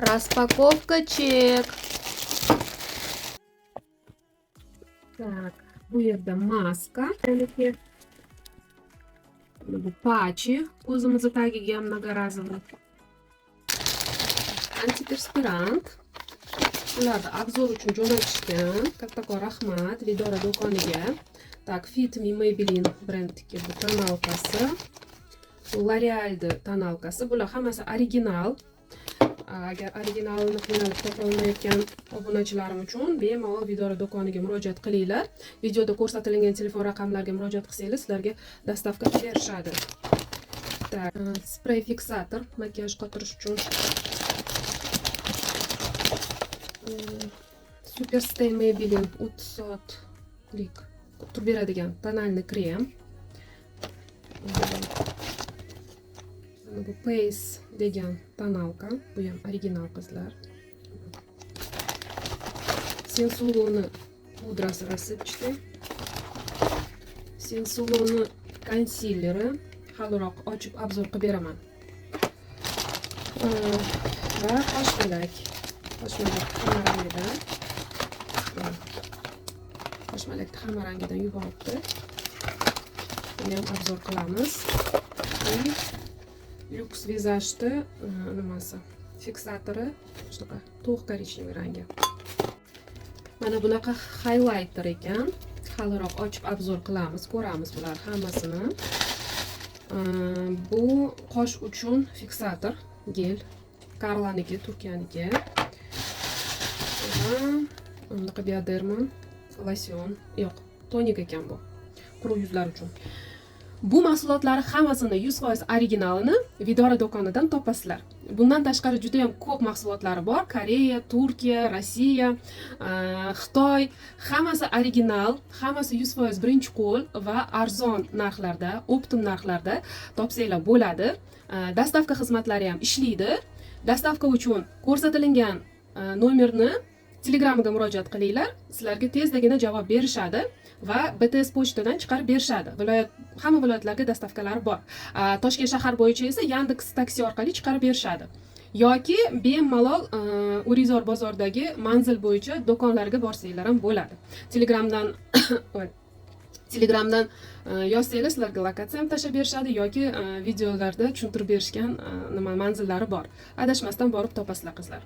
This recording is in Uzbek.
Распаковка чек. Так, bu yerda maska. Meniki. Bu патчи ko'zimizni tagiga многоразовый. Antiperspirant. Ularni обзор uchun jo'natishgan. Kattakon rahmat Vidora do'koniga. Так, Fit Me Maybelline brendniki bu тоналка si. Bu L'Oreal'ni тоналка si. Bular hammasi original. Agar originalini qiynalib topa olmayotgan obunachilarim uchun bemalol Vidora do'koniga murojaat qilinglar. Videoda ko'rsatilgan telefon raqamlariga murojaat qilsanglar, sizlarga доставка qilib berishadi. Так, спрей fiksator makiyaj qotirish uchun. Super Stay Maybelline 30 soatlik turib beradigan тональный krem. Mana bu Pace degan тоналка, bu ham original qizlar. Sensuloni pudrasi рассыпчатый. Sensuloni konsileri haliroq ochib обзор qilib beraman. Va qoshmalak. Qoshmalak hamma rangidan. Qoshmalakni hamma rangidan yuboribdi. Buni ham обзор qilamiz. Lux Visage'ni nimasi? Fiksatori shunaqa to'q korичневый rangi. Mana bunaqa highlighter ekan. Haliroq ochib обзор qilamiz, ko'ramiz bular hammasini. Bu qosh uchun fiksator gel. Karlaniki, Turkiyaniki. Va bunaqa Bioderma losyon, yo'q, tonik ekan bu. Quruq yuzlar uchun. Bu mahsulotlar hammasini 100% originalini Vidora do'konidan topasizlar. Bundan tashqari juda ham ko'p mahsulotlari bor. Koreya, Turkiya, Rossiya, Xitoy, hammasi original, hammasi 100% birinchi qo'l va arzon narxlarda, optim narxlarda topsanglar bo'ladi. Доставка xizmatlari ham ishlaydi. Доставка uchun ko'rsatilgan nomerni Telegramga murojaat qilinglar, sizlarga tezdagina javob berishadi va BTS pochtadan chiqarib berishadi. Hamma viloyatlarga доставка lari bor. Toshkent shahar bo'yicha esa Yandex taksi orqali chiqarib berishadi. Yoki bemalol Urizor bozoridagi manzil bo'yicha do'konlarga borsanglar ham bo'ladi. Telegramdan yozsanglar sizlarga lokatsiya ham tashlab berishadi yoki videolarda tushuntirib berishgan nima manzillari bor. Adashmasdan borib topasizlar qizlar.